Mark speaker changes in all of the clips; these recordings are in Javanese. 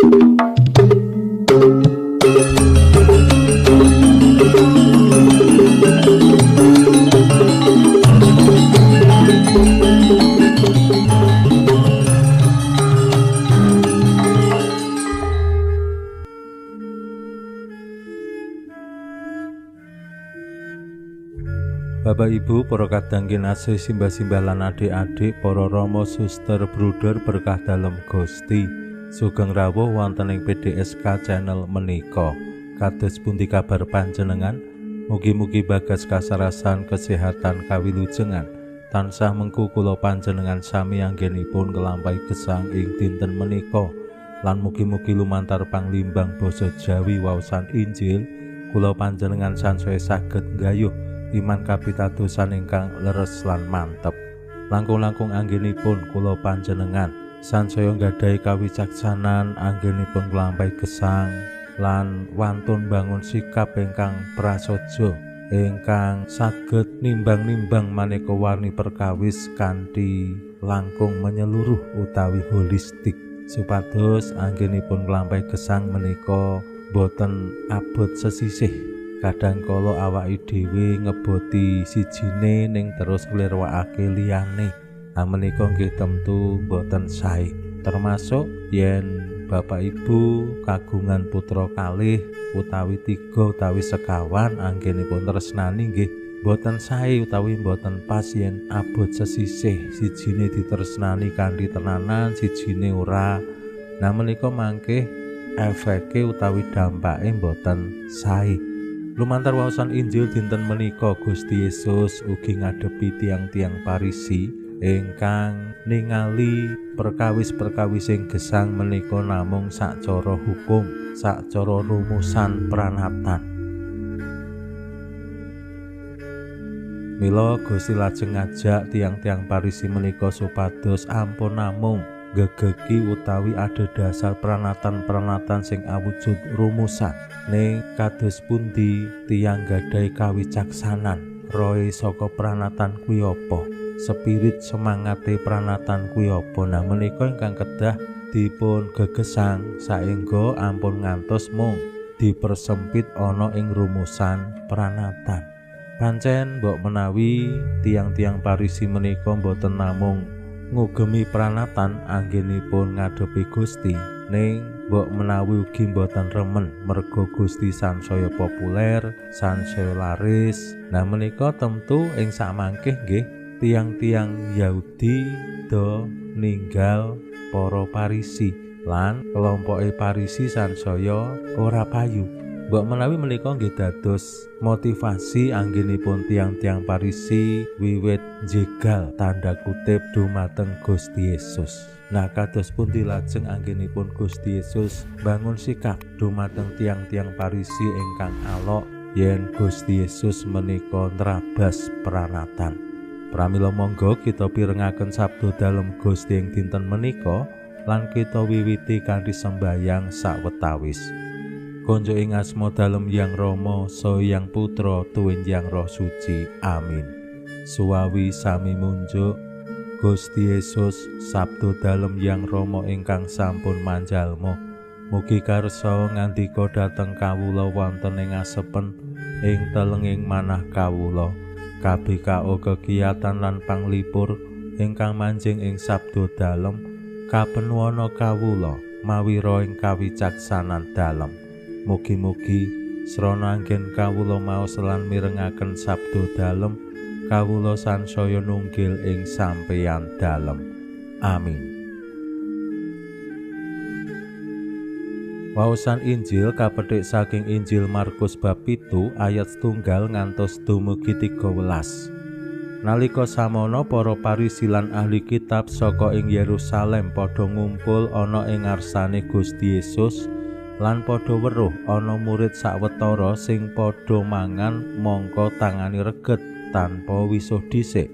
Speaker 1: Bapak Ibu, para kadang kinasih, simbah-simbah lan adik-adik, para rama, suster, bruder berkah dalem Gusti. Sugeng rawuh wonten ing PDSK channel menika. Kados pundi kabar panjenengan? Mugi-mugi bagas kasarasan kesehatan kawilujengan. Tansah mengku kula panjenengan sami anggenipun nglampahi gesang ing dinten menika. Lan mugi-mugi lumantar panglimbang basa Jawi waosan Injil kula panjenengan sansaya saged nggayuh iman kapitadosan ingkang leres lan mantep. Langkung-langkung anggenipun kula panjenengan sansaya nggadahi kawicaksanan anggenipun nglampahi gesang lan wantun bangun sikap ingkang prasaja ingkang saged nimbang-nimbang maneka warni perkawis kanthi langkung menyeluruh utawi holistik, supados anggenipun nglampahi gesang menika boten abot sesisih. Kadang kala awake dhewe ngeboti sijine ning terus nglirwakake liyane. Menika nggih tentu boten sae. Termasuk yen bapak ibu kagungan putra kalih utawi tiga utawi sekawan anggenipun tresnani nggih boten sae utawi boten pas yen abot sesisih, sijine ditresnani kanthi tenanan, sijine ora. Nah menika mangke efeke utawi dampake boten sae. Lumantar waosan Injil dinten menika Gusti Yesus ugi ngadepi tiang-tiang Parisi ingkang ningali perkawis-perkawis sing gesang menika namung sacara hukum, sacara rumusan pranatan. Mila Gusti lajeng ngajak tiang-tiang Parisi menika supados ampun namung gegegi utawi adhedhasar pranatan-pranatan sing awujud rumusan, ning kados pundi tiyang gadhahi kawicaksanan roe saka pranatan kuwi apa, spirit semangate pranatan kuwi apa. Nah menika ingkang kedah dipun gegesang saengga ampun ngantos mung dipersempit ana ing rumusan pranatan. Pancen mbok menawi tiang-tiang Parisi menika mboten namung ngugemi pranatan anggenipun ngadepi Gusti, ning mbok menawi ugi mboten remen merga Gusti sansaya populer, sansaya laris. Nah menika tentu ing samangke nggih tiang-tiang Yahudi do ninggal para Parisi lan kelompoke Parisi sansaya ora payu. Mbok menawi menika nggih dados motivasi anggenipun tiang-tiang Parisi wiwit jegal tanda kutip dumateng Gusti Yesus. Nah kados pundi lajeng anggenipun Gusti Yesus bangun sikap dumateng tiang-tiang Parisi ingkang alok yen Gusti Yesus menika nrabas pranatan. Pramila monggo kita pirengaken sabda dalem Gusti ing dinten menika lan kita wiwiti kanthi sembayang sawetawis. Konjo ing asma dalem Yang Rama, saha Yang Putra, tuwin Yang Roh Suci. Amin. Suwawi sami munjuk Gusti Yesus, sabda dalem Yang Rama ingkang sampun manjalma. Mugi karsa ngandika dhateng kawula wonten ing asepen ing telenging manah kawula. KBKO kegiatan lan panglipur ingkang manjing ing sabda dalem kapenuwana kawula mawira ing kawicaksanan dalem. Mugi-mugi srana anggen kawula maos lan mirengaken sabda dalem kawula sansaya nunggil ing sampeyan dalem. Amin. Waosan Injil kapethik saking Injil Markus bab 7 ayat 1 ngantos dumugi 13. Nalika samono para Parisi lan ahli kitab saka ing Yerusalem padha ngumpul ana ing ngarsane Gusti Yesus lan padha weruh ana murid sawetara sing padha mangan mangka tangane reget tanpa wisuh dhisik.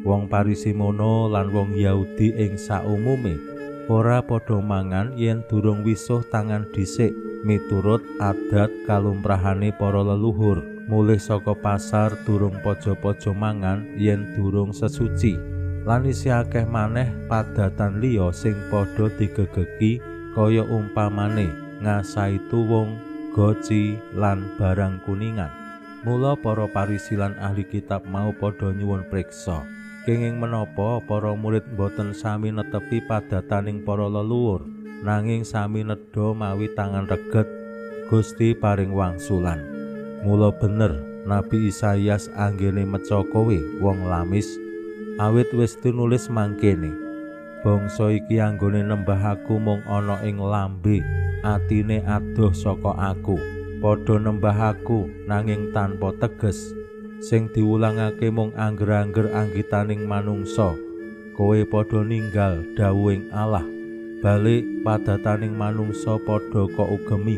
Speaker 1: Wong Parisi mono lan wong Yahudi ing saumume ora padha mangan yen durung wisuh tangan dhisik miturut adat kalumprahane para leluhur. Mulih saka pasar durung pojo-pojo mangan yen durung sesuci. Lan isih akeh maneh padatan liya sing padha digegeki kaya umpamane ngasahi tuwung, goci lan barang kuningan. Mula para Parisi lan ahli kitab mau padha nyuwun priksa, kenging menapa para murid boten sami netepi padataning para leluhur, nanging sami nedha mawi tangan reget. Gusti paring wangsulan, mula bener Nabi Isaias anggene meca kowe wong lamis, awit wis tinulis mangkene, bangsa iki anggone nembah aku mung ana ing lambe, atine adoh saka aku. Padha nembah aku nanging tanpa teges, sing diwulangake mung angger-angger anggitaning manungsa. Kowe padha ninggal dawuhing Allah, balik padataning manungsa padha kok ugemi,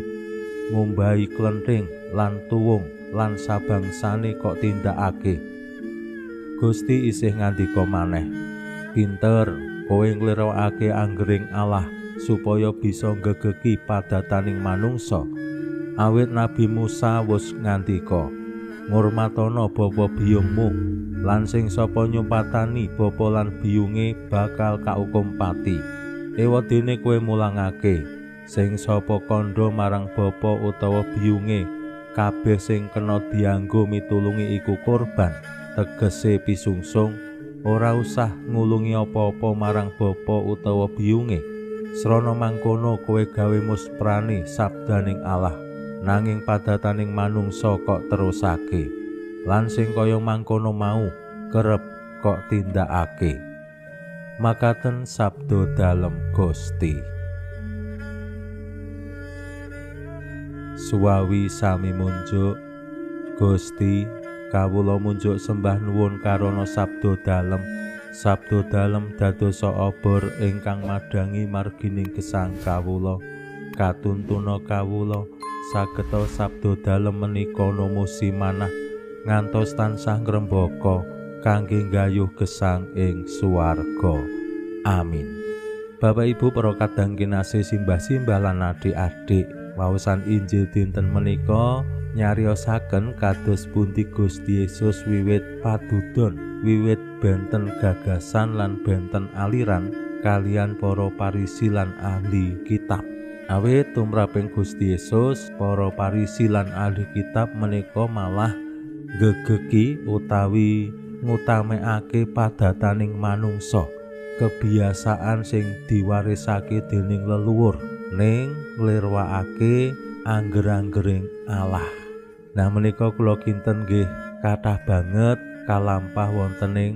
Speaker 1: ngumbahi klenthing lan tuwung lan sabangsane kok tindakake. Gusti isih ngandika maneh, pinter kowe nglirokake anggering Allah supaya bisa nggegeki padataning manungsa. Awit Nabi Musa wis ngandika, ngurmatana bapa biyungmu, lan sing sapa nyumpatani bapa lan biyunge bakal kaukum pati. Ewadene kowe mulangake, sing sapa kandha marang bapa utawa biyunge, kabeh sing kena dianggo mitulungi iku korban, tegese pisungsung, ora usah ngulungi apa-apa marang bapa utawa biyunge. Srana mangkono kowe gawe musprani sabdaning Allah, nanging padataning manungsa kok terusake, lan sing kaya mangkono mau kerep kok tindakake. Makaten sabda dalem Gusti. Suwawi sami munjuk, Gusti, kawula munjuk sembah nuwun karana sabda dalem. Sabda dalem dadosa obor ingkang madhangi margining gesang kawula. Katuntuna kawula sageta sabda dalem menika numusi manah ngantos tansah ngrembaka kangge nggayuh gesang ing swarga. Amin. Bapak Ibu para kadang kinasih, simbah-simbah lan adik-adik, waosan Injil dinten menika nyariosaken kados pundi Gusti Yesus wiwit padudon, wiwit benten gagasan lan benten aliran kalian para Parisi lan ahli kitab. Awit tumraping Gusti Yesus, para Parisi lan ahli kitab menika malah gegeki utawi ngutamekake padataning manungsa, kebiasaan sing diwarisake dening leluhur ning nglirwakake angger-anggering Allah. Nah menika kula kinten nggih kathah banget kalampah wonten ing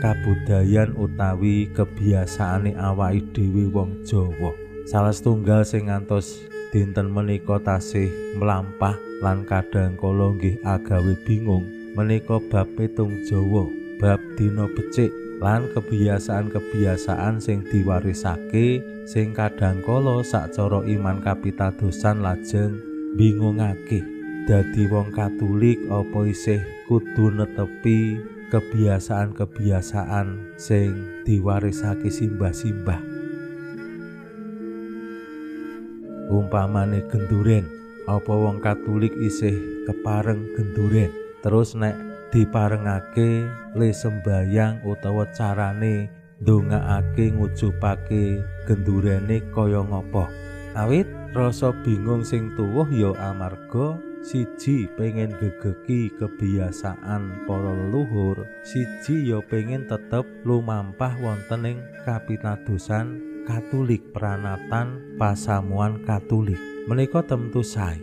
Speaker 1: kabudayan utawi kebiasaane awake dhewe wong Jawa. Salah setunggal sing ngantos dinten menika tasih mlampah lan kadang kala nggih agawe bingung menika bab petung Jawa, bab dina becik lan kebiasaan-kebiasaan sing diwarisake sing kadang kala sacara iman kapitadosan lajeng bingungake. Dadi wong Katolik apa isih kudu netepi kebiasaan-kebiasaan sing diwarisake simbah-simbah. Umpamane genduren, apa wong Katolik isih kepareng genduren? Terus nek diparengake le sembayang utawa carane ndongaake ngujupake gendurene kaya ngapa? Awit rasa bingung sing tuwuh ya amarga siji pengen gegeki kebiasaan para leluhur, siji ya pengen tetep lumampah wonten ing kapitadosan Katolik, pranatan pasamuan Katolik. Menika tentu sae.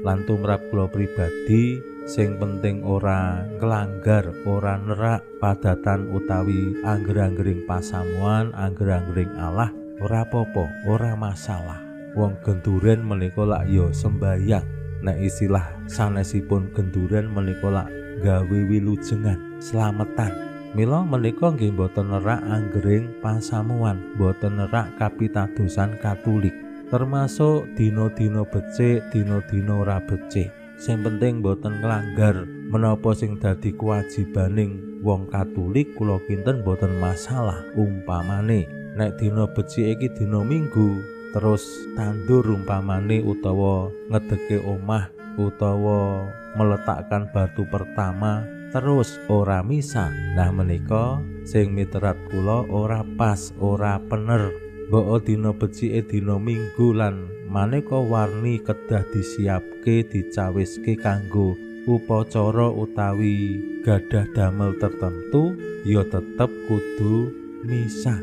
Speaker 1: Lan tumrap kula pribadi sing penting ora nglanggar, ora nerak padatan utawi angger-anggering pasamuan, angger-anggering Allah, ora apa-apa, ora masalah. Wong genduren menika lak ya sembayang. Nek istilah sanesipun genduren menika lak gawe wilujengan, slametan. Mila menika nggih boten nerak anggering pasamuan, boten nerak kapitadosan Katolik. Termasuk dina-dina becik, dina-dina ora becik. Sing penting boten nglanggar menapa sing dadi kewajibaning wong Katolik kula kinten boten masalah. Umpamane nek dina becik iki dina Minggu, terus tandur umpamane utawa ngedeke omah utawa meletakkan batu pertama terus ora misa. Nah menika sing miterat kula ora pas, ora pener. Mbok dina becike dina Minggu lan maneka warni kedah disiapke dicawiske kanggo upacara utawi gadah damel tertentu, ya tetep kudu misa.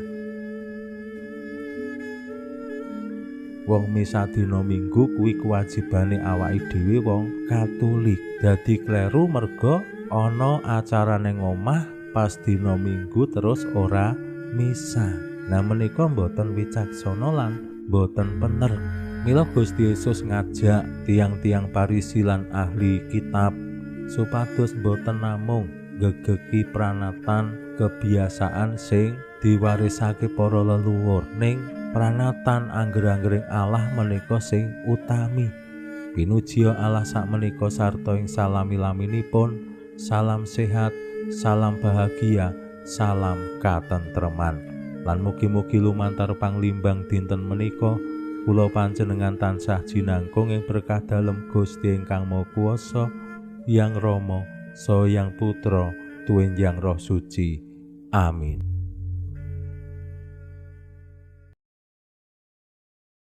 Speaker 1: Wong misa dina Minggu kuwi kewajibane awake dhewe wong Katolik. Dadi kleru merga ana acara ning omah pas dina Minggu terus ora misa. Nah menika mboten wicaksana lan mboten bener. Mila Gusti Yesus ngajak tiang-tiang Parisi lan ahli kitab supados mboten namung gegeki pranatan kebiasaan sing diwarisake para leluhur, ning pranatan angger-anggering Allah menika sing utami. Pinuji Allah sakmenika sarta ing salami-laminipun. Salam sehat, salam bahagia, salam katentreman. Lan mugi-mugi lumantar panglimbang dinten menika kula panjenengan tansah jinangkung ing berkah dalem Gusti ingkang Maha Kuwasa, Yang Rama, Saha Yang Putra, Tuwin Yang Roh Suci. Amin.